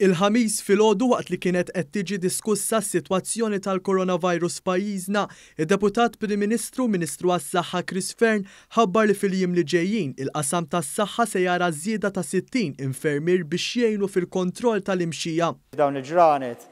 Il-Ħamis filgħodu, waqt li kienet qed tiġi diskussa s-sitwazzjoni tal-coronavirus f'pajjiżna, id-Deputat Prim Ministru u Ministru għas-Saħħa Chris Fearne ħabbar li fil-jiem li ġejjin il-qasam tas-saħħa se jara żieda ta' 60 infermier biex jgħinu fil-kontroll tal-imxija. F'dawn il-ġranet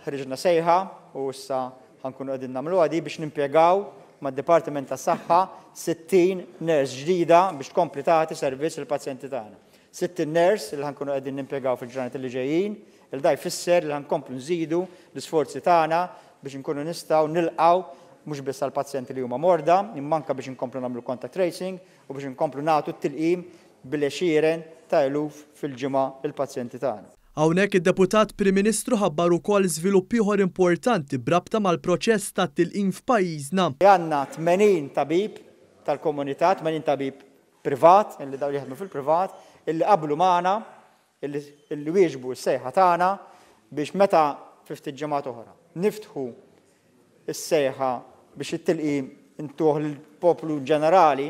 ħriġna sejħa u issa ħa nkunu qegħdin nagħmluha di biex nimpjegaw mad-Dipartiment tas-Saħħa 60 nurse ġdida biex tkompli tagħti servizz lill-pazjenti tagħna. 60 nurse li ħa nkunu qegħdin nimpjegaw fil-ġranet li ġejjin, il da jfisser li ħa nkomplu nżidu l-isforzi tagħna biex inkunu nistgħu nilqgħu mhux biss għall-pazjenti li huma morda, imma anke biex inkomplu nagħmlu contact tracing u biex inkomplu nagħtu t-tilqim bil-għexieren ta' eluf fil-ġimgħa lill-pazjenti tagħna. Hawnhekk id-Deputat Prim Ministru ħabbar ukoll żvilupp ieħor importanti b'rabta mal-proċess tat-tilqim f'pajjiżna. Għandna 80 tabib tal-komunità, 80 tabib privat, illi dawn jaħdmu fil-privat, illi qablu magħna, illi wieġbu s-sejħa tagħna biex meta fi ftit ġimgħat oħra niftħu s-sejħa biex it-tilqim intuh lill-poplu ġenerali,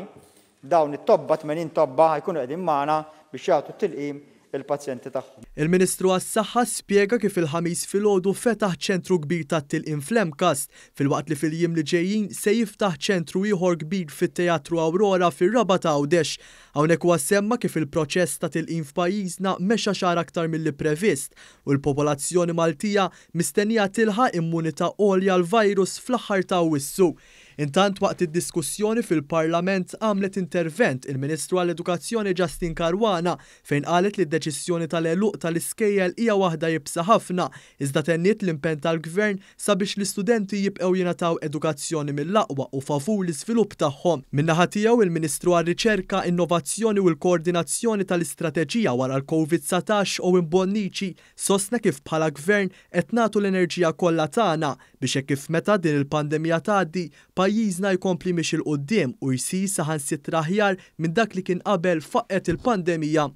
dawn it-tobba, 80 tobba, ħa jkunu qegħdin magħna biex jagħtu t-tilqim il-pazjenti tagħhom. Il-Ministru għas-Saħħa spjega kif il-Ħamis filgħodu fetaħ ċentru kbir tat-tilqim fl-MCAST, filwaqt li fil-jiem li ġejjin se jiftaħ ċentru ieħor kbir fit-Teatru Aurora fir-Rabat Għawdex. Hawnhekk huwa semma kif il-proċess ta' tilqim f'pajjiżna mexa xahar aktar milli previst u l-popolazzjoni Maltija mistennija tilħaq immunità għolja għall-virus fl-aħħar ta' Awwissu. Intant, waqt id-diskussjoni fil-Parlament għamlet intervent il-Ministru għall-Edukazzjoni Justyne Caruana, fejn qalet li d-deċiżjoni tal-għeluq tal-iskejjel hija waħda iebsa ħafna, iżda tenniet l-impenn tal-Gvern sabiex l-istudenti jibqgħu jingħataw edukazzjoni mill-aqwa u favur l-iżvilupp tagħhom. Min-naħa tiegħu, il-Ministru għar-Riċerka, Innovazzjoni u l-Koordinazzjoni tal-Istrateġija wara l-Covid-19 Owen Bonnici sostna kif bħala Gvern qed nagħtu l-enerġija kollha tagħna biex hekk kif meta din il-pandemija tgħaddi, pajjiżna jkompli miexi 'l quddiem u jsir saħansitra aħjar minn dak li kien qabel faqqgħet il-pandemija.